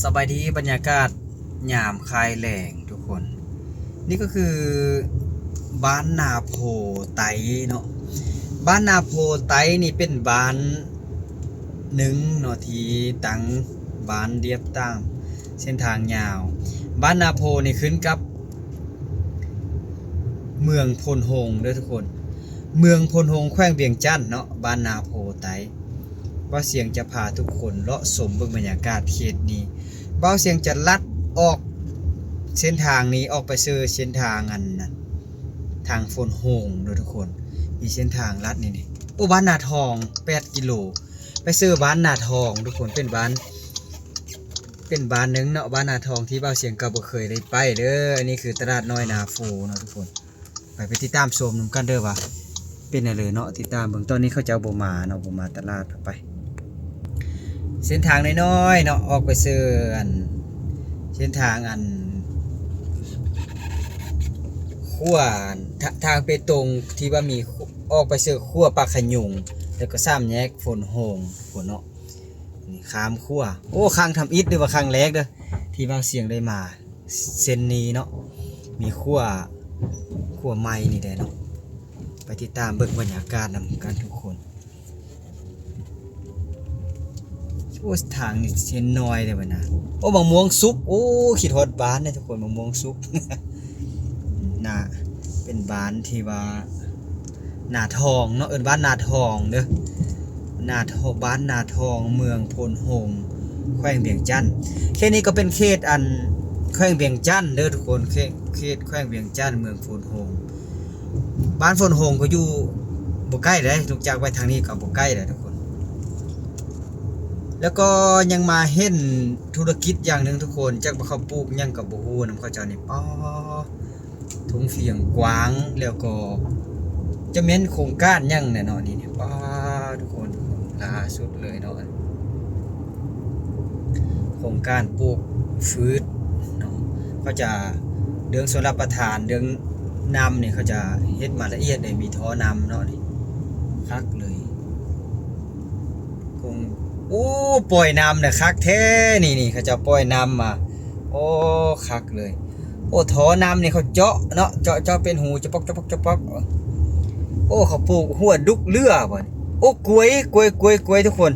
ສະບາຍດີ ບັນຍາກາດຍາມຄາຍແລງທຸກຄົນ. ນີ້ກໍຄືບ້ານນາໂພໄຕເນາະ. ບ້ານນາໂພໄຕນີ້ເປັນບ້ານໜຶ່ງເນາະ ທີ່ຕັ້ງບ້ານລຽບຕາມເສັ້ນທາງຍາວ. ບ້ານນາໂພນີ້ຂຶ້ນກັບເມືອງໂພນໂຮງເດີທຸກຄົນ. ເມືອງໂພນໂຮງ ແຂວງວຽງຈັນເນາະ ບ້ານນາໂພໄຕ. ບ່າວຊຽງຈະພາທຸກຄົນເລາະຊົມເບິ່ງບັນຍາກາດເຂດນີ້. ບ່າວຊຽງຈະລັດອອກເສັ້ນທາງນີ້ ອອກໄປເຊີເສັ້ນທາງອັນນັ້ນ ທາງໂພນໂຮງເດີທຸກຄົນ. ມີເສັ້ນທາງລັດນີ້ ນີ້ ໂອ້ ບ້ານນາທອງ ແປດກິໂລ ໄປເຊີບ້ານນາທອງທຸກຄົນ. ເປັນບ້ານ ເປັນບ້ານໜຶ່ງເນາະ ບ້ານນາທອງ ທີ່ບ່າວຊຽງກໍບໍ່ເຄີຍໄດ້ໄປເດີ. ອັນນີ້ຄືຕະຫຼາດນ້ອຍນາໂພເນາະທຸກຄົນ. ໄປ ໄປຕິດຕາມຊົມນຳກັນເດີວ່າເປັນແນວໃດເນາະ. ຕິດຕາມເບິ່ງ ຕອນນີ້ເຂົາເຈົ້າບໍ່ມາເນາະ ບໍ່ມາຕະຫຼາດ. ໄປ ເສັ້ນທາງນ້ອຍໆເນາະ ອອກໄປເຊີອັນ ເສັ້ນທາງອັນ ຂົວ ທາ ທາງເປຕົງທີ່ວ່າມີ ອອກໄປເຊີຂົວປາກຂະຍຸງ ແລ້ວກໍສາມແຍກໂພນໂຮງພຸ້ນເນາະ. ນີ້ຂ້າມຂົວ. ໂອ້ ຄັ້ງທຳອິດ ຫຼືວ່າຄັ້ງແລກເດີ ທີ່ບ່າວຊຽງໄດ້ມາເສັ້ນນີ້ເນາະ. ມີຂົວ ຂົວໃໝ່ນີ້ແຫຼະເນາະ. ໄປຕິດຕາມເບິ່ງບັນຍາກາດນຳກັນທຸກຄົນ. ໂອ້ ທາງນີ້ເສັ້ນນ້ອຍເດ້ບັດນະ. ໂອ້ ໝາກມ່ວງສຸກ. ໂອ້ ຄິດຮອດບ້ານເດ້ທຸກຄົນ ໝາກມ່ວງສຸກ. ນາ ເປັນບ້ານທີ່ວ່າ ນາທອງເນາະ ເອີ້ນບ້ານນາທອງເດີ ນາທອງ ບ້ານນາທອງ ເມືອງໂພນໂຮງ ແຂວງວຽງຈັນ. ເຂດນີ້ກໍເປັນເຂດອັນ ແຂວງວຽງຈັນເດີທຸກຄົນ ເຂດ ເຂດແຂວງວຽງຈັນ ເມືອງໂພນໂຮງ. ບ້ານໂພນໂຮງກໍຢູ່ບໍ່ໃກ້ເດ້ ລົງຈາກໄປທາງນີ້ກໍບໍ່ໃກ້ເດ້ທຸກຄົນ. ແລ້ວກໍຍັງມາເຫັນທຸລະກິດຢ່າງໜຶ່ງທຸກຄົນ ຈັກວ່າເຂົາປູກຫຍັງກໍບໍ່ຮູ້ນຳເຂົາເຈົ້ານີ້. ປ້າ ທົ່ງພຽງກວ້າງ ແລ້ວກໍຈະແມ່ນໂຄງການຫຍັງແຫຼະເນາະນີ້. ປ້າ ທຸກຄົນ ລ່າສຸດເລີຍເນາະ ໂຄງການປູກພືດເນາະ. ເຂົາຈະ ເລື່ອງຊົນລະປະທານ ເລື່ອງນ້ຳນີ້ ເຂົາຈະເຮັດມາລະອຽດເລີຍ ມີທໍ່ນ້ຳເນາະ ນີ້ຄັກເລີຍ. ໂອ້ ປ່ອຍນ້ຳນະຄັກແທ້ ນີ້ ນີ້ ເຂົາເຈົ້າປ່ອຍນ້ຳມາ. ໂອ້ ຄັກເລີຍ. ໂອ້ ທໍ່ນ້ຳນີ້ເຂົາເຈາະເນາະ ເຈາະ ເຈາະເປັນຮູ ຈະປອກ ຈະປອກ ຈະປອກ. ໂອ້ ເຂົາປູກຫົວດຸກເຫຼືອບໍ? ໂອ້ ກ້ວຍ ກ້ວຍ ກ້ວຍ ກ້ວຍ ທຸກຄົນ.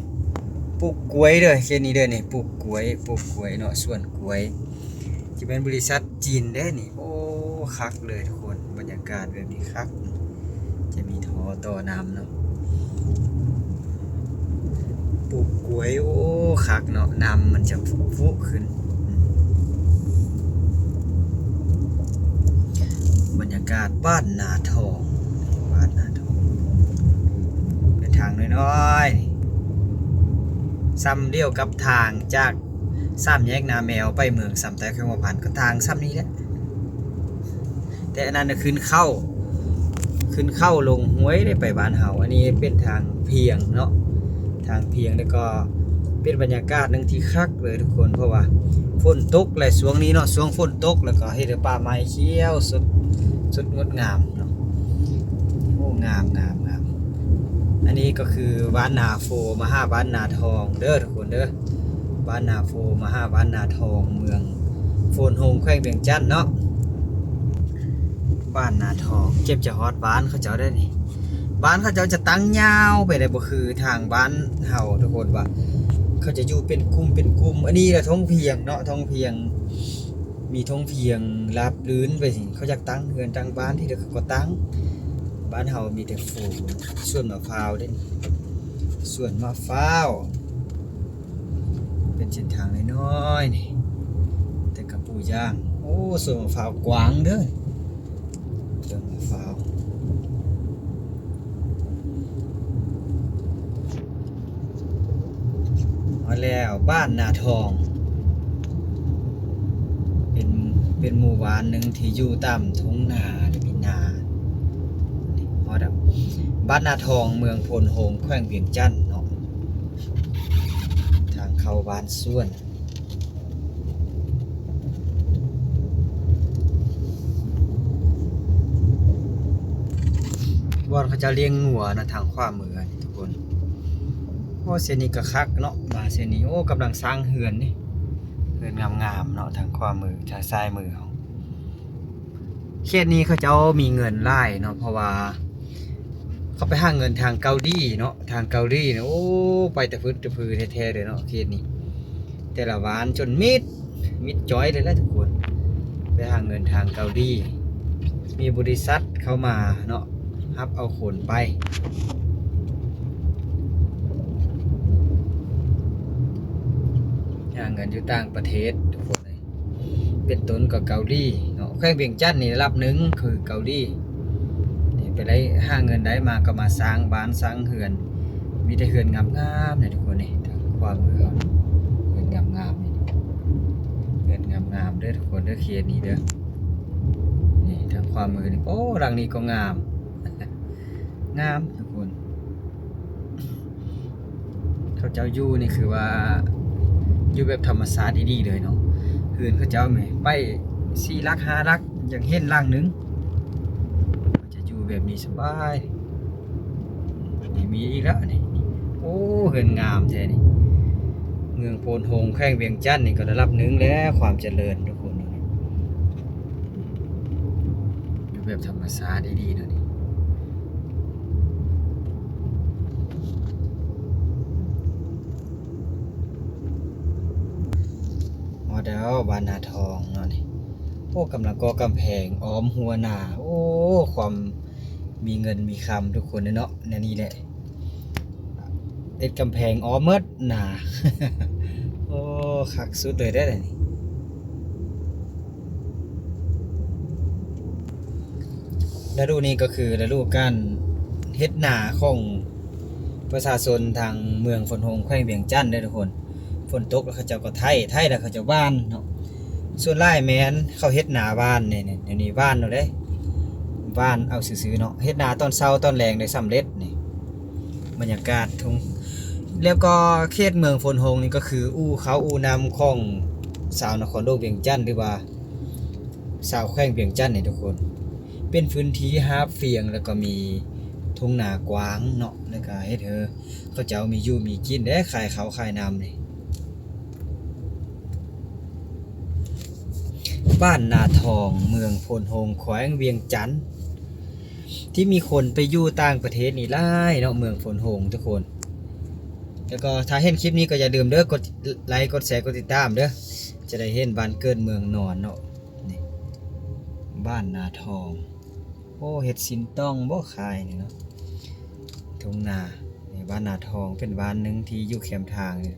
ປູກກ້ວຍເດີ ເຂດນີ້ເດີ ນີ້ ປູກກ້ວຍ ປູກກ້ວຍເນາະ ສວນກ້ວຍ. ຈະແມ່ນບໍລິສັດຈີນເດ້ນີ້. ໂອ້ ຄັກເລີຍທຸກຄົນ ບັນຍາກາດແບບນີ້ຄັກ. ຈະມີທໍ່ຕໍ່ນ້ຳເນາະ ປູກກ້ວຍ. ໂອ້ ຄັກເນາະ ນ້ຳມັນຈະຟຸຂຶ້ນ. ບັນຍາກາດບ້ານນາທອງ ບ້ານນາທອງ ເປັນທາງນ້ອຍໆ ສ່ຳດຽວກັບທາງຈາກ ສາມແຍກນາແມວໄປເມືອງຊຳໃຕ້ ແຂວງຫົວພັນ ກໍທາງສ່ຳນີ້ແຫຼະ ແຕ່ອັນນັ້ນນະຂຶ້ນເຂົ້າ ຂຶ້ນເຂົ້າລົງຫ້ວຍໄດ້ໄປບ້ານເຮົາ. ອັນນີ້ເປັນທາງພຽງເນາະ ທາງພຽງ ແລ້ວກໍເປັນບັນຍາກາດໜຶ່ງທີ່ຄັກເລີຍທຸກຄົນ ເພາະວ່າຝົນຕົກ ແລະ ຊ່ວງນີ້ເນາະ ຊ່ວງຝົນຕົກ ແລ້ວກໍເຮັດໃຫ້ປ່າໄມ້ຂຽວສົດ ສົດງົດງາມເນາະ. ໂອ້ ງາມ ງາມ ງາມ. ອັນນີ້ກໍຄືບ້ານນາໂພມາຫາບ້ານນາທອງເດີທຸກຄົນເດີ. ບ້ານນາໂພມາຫາບ້ານນາທອງ ເມືອງໂພນໂຮງ ແຂວງວຽງຈັນເນາະ. ບ້ານນາທອງ ເກືອບຈະຮອດບ້ານເຂົາເຈົ້າແລ້ວນີ້. ບ້ານເຂົາເຈົ້າຈະຕັ້ງຍາວໄປເລີຍ ບໍ່ຄືທາງບ້ານເຮົາທຸກຄົນ ວ່າເຂົາຈະຢູ່ເປັນກຸ່ມເປັນກຸ່ມ. ອັນນີ້ລະທົ່ງພຽງເນາະ ທົ່ງພຽງ ມີທົ່ງພຽງລາບລື່ນໄປຊີ້ ເຂົາຢາກຕັ້ງເຮືອນຕັ້ງບ້ານທີ່ໃດເຂົາກໍຕັ້ງ. ບ້ານເຮົາມີແຕ່ຝຸງ ສວນມະພ້າວເດ້ ສວນມະພ້າວ ເປັນເສັ້ນທາງນ້ອຍໆນີ້ ແຕ່ກະປູຢາງ. ໂອ້ ສວນມະພ້າວກວ້າງເດີ ສວນມະພ້າວ. ຮອດແລ້ວ ບ້ານນາທອງ ເປັນ ເປັນໝູ່ບ້ານໜຶ່ງທີ່ຢູ່ຕາມທົ່ງນາ ແລະ ມີນາ. ຮອດແລ້ວ ບ້ານນາທອງ ເມືອງໂພນໂຮງ ແຂວງວຽງຈັນເນາະ ທາງເຂົ້າບ້ານສວນ. ບ່ອນເຂົາເຈົ້າລ້ຽງງົວນະ ທາງຂວາມືນີ້ທຸກຄົນ. ໂອ້ ເສັ້ນນີ້ກໍຄັກເນາະ ມາເສັ້ນນີ້. ໂອ້ ກຳລັງສ້າງເຮືອນນີ້ ເຮືອນງາມໆເນາະ ທາງຂວາມື ທາງຊ້າຍມືເຮົາ. ເຂດນີ້ເຂົາເຈົ້າມີເງິນຫຼາຍເນາະ ເພາະວ່າເຂົາໄປຫາເງິນທາງເກົາຫຼີເນາະ ທາງເກົາຫຼີນີ້ ໂອ້ ໄປຕະພຶດຕະພືແທ້ໆເລີຍເນາະ ເຂດນີ້. ແຕ່ລະບ້ານຈົນມິດ ມິດຈ້ອຍເລີຍແຫຼະທຸກຄົນ ໄປຫາເງິນທາງເກົາຫຼີ. ມີບໍລິສັດເຂົ້າມາເນາະ ຮັບເອົາຄົນໄປ ຫາເງິນຢູ່ຕ່າງປະເທດທຸກຄົນເອີຍ. ເປັນຕົ້ນກໍເກົາຫຼີເນາະ ແຂວງວຽງຈັນນີ້ລະດັບໜຶ່ງຄືເກົາຫຼີ. ນີ້ໄປໄດ້ ຫາເງິນໄດ້ມາກໍມາສ້າງບ້ານສ້າງເຮືອນ ມີແຕ່ເຮືອນງາມໆເລີຍທຸກຄົນ. ນີ້ທາງຂວາມືເຮົາ ເຮືອນງາມໆນີ້ ເຮືອນງາມໆເດີທຸກຄົນເດີ ເຂດນີ້ເດີ. ນີ້ທາງຂວາມືນີ້ ໂອ້ ຫຼັງນີ້ກໍງາມ ງາມທຸກຄົນ. ເຂົາເຈົ້າຢູ່ນີ້ຄືວ່າຢູ່ແບບທຳມະຊາດດີໆເລີຍເນາະ. ເຮືອນເຂົາເຈົ້າແໝ່ ໄປສີ່ຫຼັກຫ້າຫຼັກ ຍັງເຫັນຫຼັງໜຶ່ງ ເຂົາຈະຢູ່ແບບນີ້ສະບາຍ. ນີ້ມີອີກແລ້ວນີ້ ໂອ້ ເຮືອນງາມແທ້ນີ້. ເມືອງໂພນໂຮງ ແຂວງວຽງຈັນນີ້ກໍລະດັບໜຶ່ງແລ້ວ ຄວາມຈະເລີນທຸກຄົນ. ຢູ່ແບບທຳມະຊາດດີໆເນາະນີ້. ຮອດແລ້ວບ້ານນາທອງເນາະນີ້. ໂອ້ ກຳລັງກໍ່ກຳແພງອ້ອມຮົ້ວນາ. ໂອ້ ຄວາມມີເງິນມີຄຳທຸກຄົນເນາະ ແນວນີ້ແຫຼະ. ເຮັດກຳແພງອ້ອມໝົດນາ. ໂອ້ ຄັກສຸດເລີຍເດ້ນີ້. ລະດູນີ້ກໍຄືລະດູການເຮັດນາຂອງປະຊາຊົນທາງເມືອງໂພນໂຮງ ແຂວງວຽງຈັນເດີທຸກຄົນ. ຝົນຕົກແລ້ວເຂົາເຈົ້າກໍໄຖ ໄຖແລ້ວເຂົາເຈົ້າຫວ່ານເນາະ. ສ່ວນຫຼາຍແມ່ນເຂົາເຮັດນາຫວ່ານນີ້ ນີ້ ນີ້ຫວ່ານໂລດເດ້ ຫວ່ານເອົາຊື່ໆເນາະ. ເຮັດນາຕອນເຊົ້າຕອນແລງໄດ້ສຳເລັດນີ້. ບັນຍາກາດທົ່ງ ແລ້ວກໍເຂດເມືອງໂພນໂຮງນີ້ກໍຄືອູ່ເຂົ້າອູ່ນ້ຳຂອງຊາວນະຄອນຫຼວງວຽງຈັນ ຫຼືວ່າຊາວແຂວງວຽງຈັນນີ້ທຸກຄົນ. ເປັນພື້ນທີ່ຮາບຟຽງ ແລ້ວກໍມີທົ່ງນາກວ້າງເນາະ ແລ້ວກໍເຮັດໃຫ້ເຂົາເຈົ້າມີຢູ່ມີກິນເດ້ ຂາຍເຂົ້າຂາຍນ້ຳນີ້. ບ້ານນາທອງ ເມືອງໂພນໂຮງ ແຂວງວຽງຈັນ ທີ່ມີຄົນໄປຢູ່ຕ່າງປະເທດນີ້ຫຼາຍເນາະ ເມືອງໂພນໂຮງທຸກຄົນ. ແລ້ວກໍຖ້າເຫັນຄລິບນີ້ກໍຢ່າລືມເດີ ກົດໄລ ກົດແຊ ກົດຕິດຕາມເດີ ຈະໄດ້ເຫັນບ້ານເກີດເມືອງນອນເນາະ. ນີ້ ບ້ານນາທອງ. ໂອ້ ເຮັດຊິນຕ້ອງບໍ່ຂາຍນີ້ເນາະ ທົ່ງນາ. ນີ້ບ້ານນາທອງ ເປັນບ້ານໜຶ່ງທີ່ຢູ່ແຄມທາງນີ້.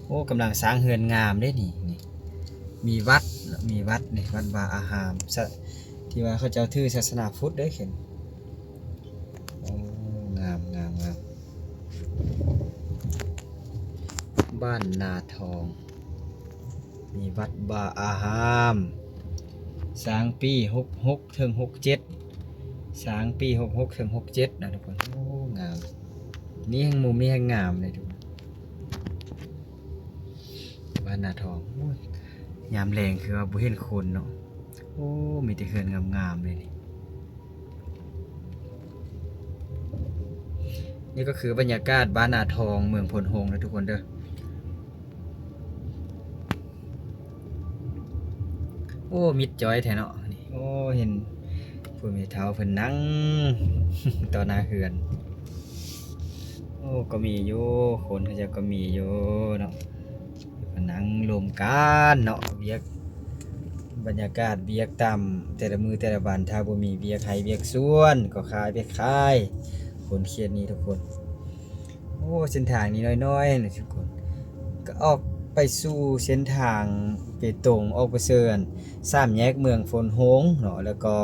ໂອ້ ກຳລັງສ້າງເຮືອນງາມເດ້ນີ້ ນີ້ ມີວັດເນາະ ມີວັດນີ້ ວັດວາອາຮາມ ສະ ທີ່ວ່າເຂົາເຈົ້າຖືສາສະໜາພຸດເດ້ ເຫັນ. ໂອ້ ງາມ ງາມ ງາມ. ບ້ານນາທອງ ມີວັດວາອາຮາມ ສ້າງປີຫົກຫົກເຖິງຫົກເຈັດ ສ້າງປີຫົກຫົກເຖິງຫົກເຈັດນະທຸກຄົນ. ໂອ້ ງາມ ມີແຮ່ງມຸມ ມີແຮ່ງງາມເລີຍທຸກຄົນ. ບ້ານນາທອງ ໂອ້ຍ ຍາມແລງຄືວ່າບໍ່ເຫັນຄົນເນາະ. ໂອ້ ມີແຕ່ເຮືອນງາມໆເລີຍນີ້. ນີ້ກໍຄືບັນຍາກາດບ້ານນາທອງ ເມືອງໂພນໂຮງເດີທຸກຄົນເດີ. ໂອ້ ມິດຈ້ອຍແທ້ເນາະນີ້. ໂອ້ ເຫັນຜູ້ແມ່ເຖົ້າເພິ່ນນັ່ງຕໍ່ໜ້າເຮືອນ. ໂອ້ ກໍມີຢູ່ ຄົນເຂົາເຈົ້າກໍມີຢູ່ເນາະ. ກໍນັ່ງລົມກັນເນາະ ວຽກ ບັນຍາກາດວຽກຕາມແຕ່ລະມື້ແຕ່ລະວັນ ຖ້າບໍ່ມີວຽກໄຮ່ວຽກສວນກໍຂາຍ ໄປຂາຍ ຄົນເຂດນີ້ທຸກຄົນ. ໂອ້ ເສັ້ນທາງນີ້ນ້ອຍໆນະທຸກຄົນ ກໍອອກໄປສູ່ເສັ້ນທາງເປຕົງ ອອກໄປເຊີ ສາມແຍກເມືອງໂພນໂຮງເນາະ ແລ້ວກໍ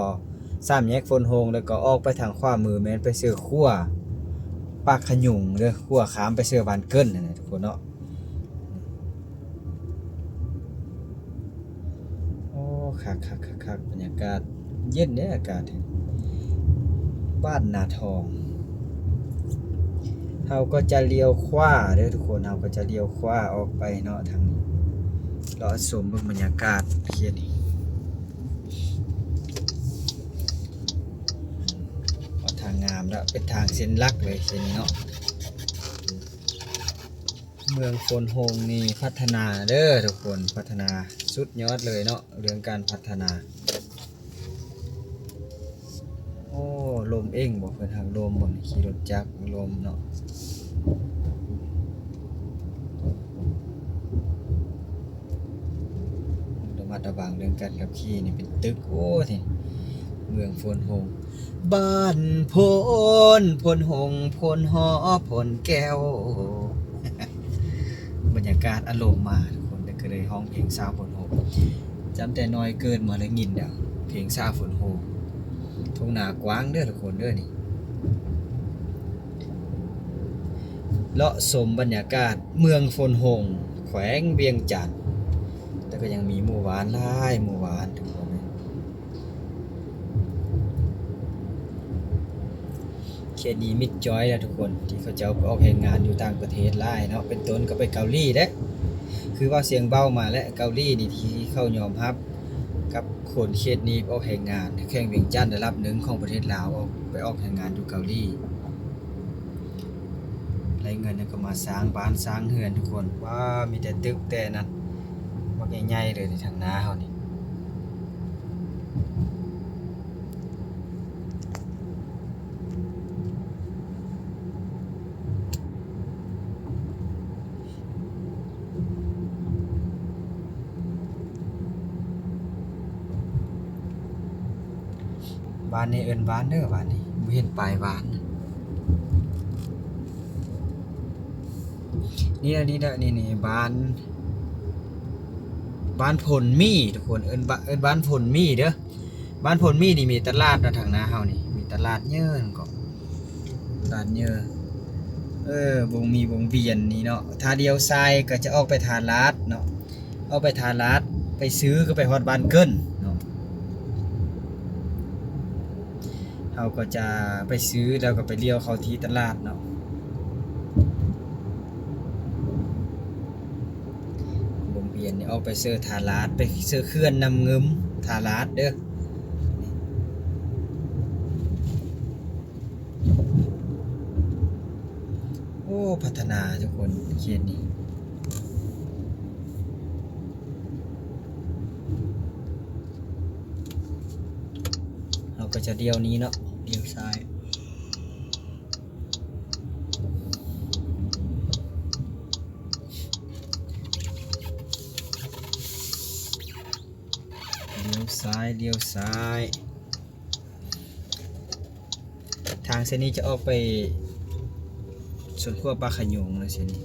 ສາມແຍກໂພນໂຮງ ແລ້ວກໍອອກໄປທາງຂວາມືແມ່ນໄປເຊີຂົວປາກຂະຍຸງເດີ ຂົວຂ້າມໄປເຊີບ້ານເກີນຫັ້ນນະທຸກຄົນເນາະ. ໂອ້ ຄັກໆໆໆ ບັນຍາກາດເຢັນເດ້ ອາກາດ ບ້ານນາທອງ. ເຮົາກໍຈະລ້ຽວຂວາເດີທຸກຄົນ ເຮົາກໍຈະລ້ຽວຂວາອອກໄປເນາະ ທາງນີ້ ເລາະຊົມເບິ່ງບັນຍາກາດເຂດນີ້. ເອົາທາງງາມລະ ເປັນທາງເສັ້ນຫຼັກເລີຍເສັ້ນນີ້ເນາະ. ເມືອງໂພນໂຮງນີ້ພັດທະນາເດີທຸກຄົນ, ພັດທະນາສຸດຍອດເລີຍເນາະ ເລື່ອງການພັດທະນາ. ໂອ້ ລົມເອງບໍ່? ເພິ່ນຫາກລົມບໍ່ນີ້? ຂີ່ລົດຈັກລົມເນາະ. ລະມັດລະວັງເລື່ອງການຂັບຂີ່ນີ້ເປັນຕຶກ. ໂອ້ ນີ້ເມືອງໂພນໂຮງ, ບ້ານໂພນ ໂພນໂຮງ ໂພນຫໍ ໂພນແກ້ວ. ບັນຍາກາດອາລົມມາທຸກຄົນ, ແຕ່ກໍເລີຍຮ້ອງເພງຊາວໂພນໂຮງ. ຈຳແຕ່ນ້ອຍເກີດມາໄດ້ຍິນແລ້ວ ເພງຊາວໂພນໂຮງ. ທົ່ງນາກວ້າງເດີທຸກຄົນເດີນີ້. ເລາະຊົມບັນຍາກາດເມືອງໂພນໂຮງ ແຂວງວຽງຈັນ, ແຕ່ກໍຍັງມີໝູ່ບ້ານຫຼາຍໝູ່ບ້ານທຸກຄົນເອີຍ. ເຂດນີ້ມິດຈອຍແລ້ວທຸກຄົນ ທີ່ເຂົາເຈົ້າໄປອອກແຮງງານຢູ່ຕ່າງປະເທດຫຼາຍເນາະ, ເປັນຕົ້ນກໍໄປເກົາຫຼີເດ້. ຄືເວົ້າສຽງເບົາມາແຫຼະ, ເກົາຫຼີນີ້ທີ່ເຂົາຍອມຮັບກັບຄົນເຂດນີ້ໄປອອກແຮງງານ, ແຂວງວຽງຈັນລະດັບໜຶ່ງຂອງປະເທດລາວ ອອກ ໄປອອກແຮງງານຢູ່ເກົາຫຼີ. ໄດ້ເງິນແລ້ວກໍມາສ້າງບ້ານສ້າງເຮືອນທຸກຄົນ. ວ້າ ມີແຕ່ຕຶກແຕ່ນັ້ນ ບັກໃຫຍ່ໆເລີຍ ທາງໜ້າເຮົານີ້. ບ້ານນີ້ເອີ້ນບ້ານເດີ ບ້ານນີ້ບໍ່ເຫັນປ້າຍບ້ານ. ນີ້ລະ ນີ້ລະ ນີ້ ນີ້ ບ້ານ ບ້ານໂພນໝີ່ທຸກຄົນ, ເອີ້ນບ້ານ ເອີ້ນບ້ານໂພນໝີ່ເດີ. ບ້ານໂພນໝີ່ນີ້ມີຕະຫຼາດນະ, ທາງໜ້າເຮົານີ້ມີຕະຫຼາດເຍີ ກໍຕະຫຼາດເຍີ ເອີ ວົງໝີ່ວົງວຽນນີ້ເນາະ. ຖ້າລ້ຽວຊ້າຍກໍຈະອອກໄປທ່າລາດເນາະ, ອອກໄປທ່າລາດ ໄປຊື້ກໍໄປຮອດບ້ານເກີນເນາະ. ເຮົາກໍຈະໄປຊື້ແລ້ວກໍໄປລ້ຽວເຂົ້າທີ່ຕະຫຼາດເນາະ. ວົງວຽນນີ້ອອກໄປເຊີທ່າລາດ, ໄປເຊີເຂື່ອນນ້ຳງື່ມ ທ່າລາດເດີ. ໂອ້ ພັດທະນາທຸກຄົນ ເຂດນີ້. ເຮົາກໍຈະລ້ຽວນີ້ເນາະ, ລ້ຽວຊ້າຍ. ລ້ຽວຊ້າຍ ລ້ຽວຊ້າຍ. ທາງເສັ້ນນີ້ຈະອອກໄປສວນຂົວປ່າຂະໂຍງນະ ເສັ້ນນີ້.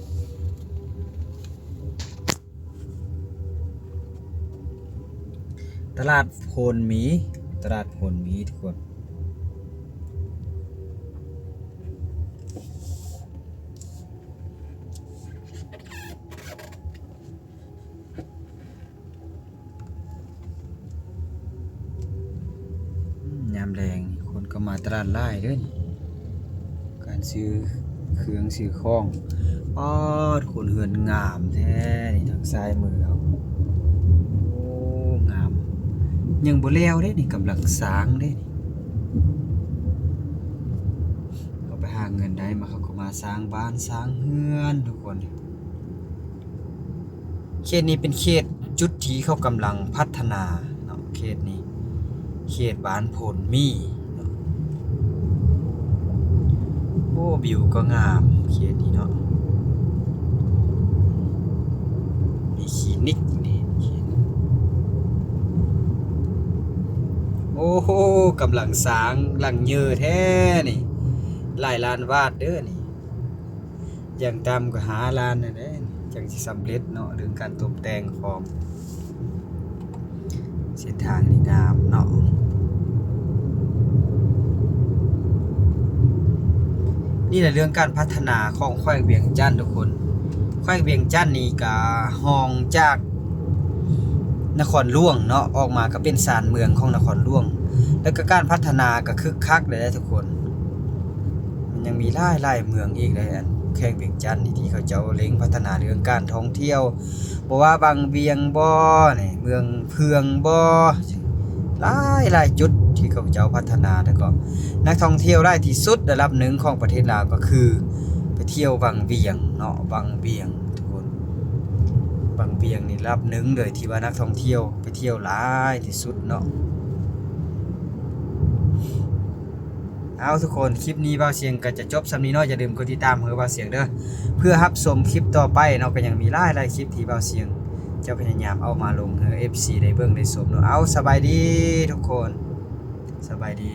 ຕະຫຼາດໂພນໝີ, ຕະຫຼາດໂພນໝີທຸກຄົນ. ຍາມແລງຄົນກໍມາຕະຫຼາດຫຼາຍເດີນີ້, ການຊື້ເຄື່ອງຊື້ຂອງ. ປາດ ຄົນເຮືອນງາມແທ້ນີ້ ທາງຊ້າຍມືເຮົາ. ໂອ້ ງາມ, ຍັງບໍ່ແລ້ວເດ້ນີ້, ກຳລັງສ້າງເດ້ນີ້. ເຂົາໄປຫາເງິນໄດ້ມາ, ເຂົາກໍມາສ້າງບ້ານສ້າງເຮືອນທຸກຄົນ. ເຂດນີ້ເປັນເຂດຈຸດທີ່ເຂົາກຳລັງພັດທະນາເນາະ, ເຂດນີ້ ເຂດບ້ານໂພນໝີ່ເນາະ. ໂອ້ ວິວກໍງາມເຂດນີ້ເນາະ, ມີຄລີນິກນີ້. ໂອ້ໂຫ ກຳລັງສ້າງຫຼັງເຍີແທ້ນີ້, ຫຼາຍລ້ານບາດເດີນີ້. ຢ່າງຕ່ຳກໍຫ້າລ້ານນັ້ນແຫຼະ ຈັ່ງຊິສຳເລັດເນາະ ເລື່ອງການຕົບແຕ່ງຂອງ. ເສັ້ນທາງນີ້ງາມເນາະ. ນີ້ແຫຼະເລື່ອງການພັດທະນາຂອງແຂວງວຽງຈັນທຸກຄົນ. ແຂວງວຽງຈັນນີ້ກະຮອງຈາກນະຄອນຫຼວງເນາະ, ອອກມາກະເປັນຊານເມືອງຂອງນະຄອນຫຼວງ, ແລ້ວກະການພັດທະນາກະຄຶກຄັກເລີຍທຸກຄົນ. ມັນຍັງມີຫຼາຍໆເມືອງອີກໃນອັນແຂວງວຽງຈັນນີ້ ທີ່ເຂົາເຈົ້າເລັ່ງພັດທະນາເລື່ອງການທ່ອງທ່ຽວ, ບໍ່ວ່າວັງວຽງບໍນີ້ ເມືອງເພື່ອງບໍ, ຫຼາຍໆຈຸດທີ່ເຂົາເຈົ້າພັດທະນາ. ແລ້ວກໍນັກທ່ອງທ່ຽວຫຼາຍທີ່ສຸດລະດັບໜຶ່ງຂອງປະເທດລາວກໍຄືໄປ ທ່ຽວວັງວຽງເນາະ ວັງວຽງທຸກຄົນ ວັງວຽງນີ້ລະດັບໜຶ່ງເລີຍ ທີ່ວ່ານັກທ່ອງທ່ຽວໄປທ່ຽວຫຼາຍທີ່ສຸດເນາະ. ເອົາທຸກຄົນ ຄລິບນີ້ບ່າວສຽງກໍຈະຈົບສ່ຳນີ້ເນາະ. ຢ່າລືມກົດຕິດຕາມໃຫ້ບ່າວສຽງເດີ້ ເພື່ອຮັບຊົມຄລິບຕໍ່ໄປເນາະ. ກໍຍັງມີຫຼາຍໆຄລິບທີ່ບ່າວສຽງຈະພະຍາຍາມເອົາມາລົງໃຫ້ເອັຟຊີໄດ້ເບິ່ງໄດ້ຊົມເນາະ. ເອົາ ສະບາຍດີທຸກຄົນ ສະບາຍດີ.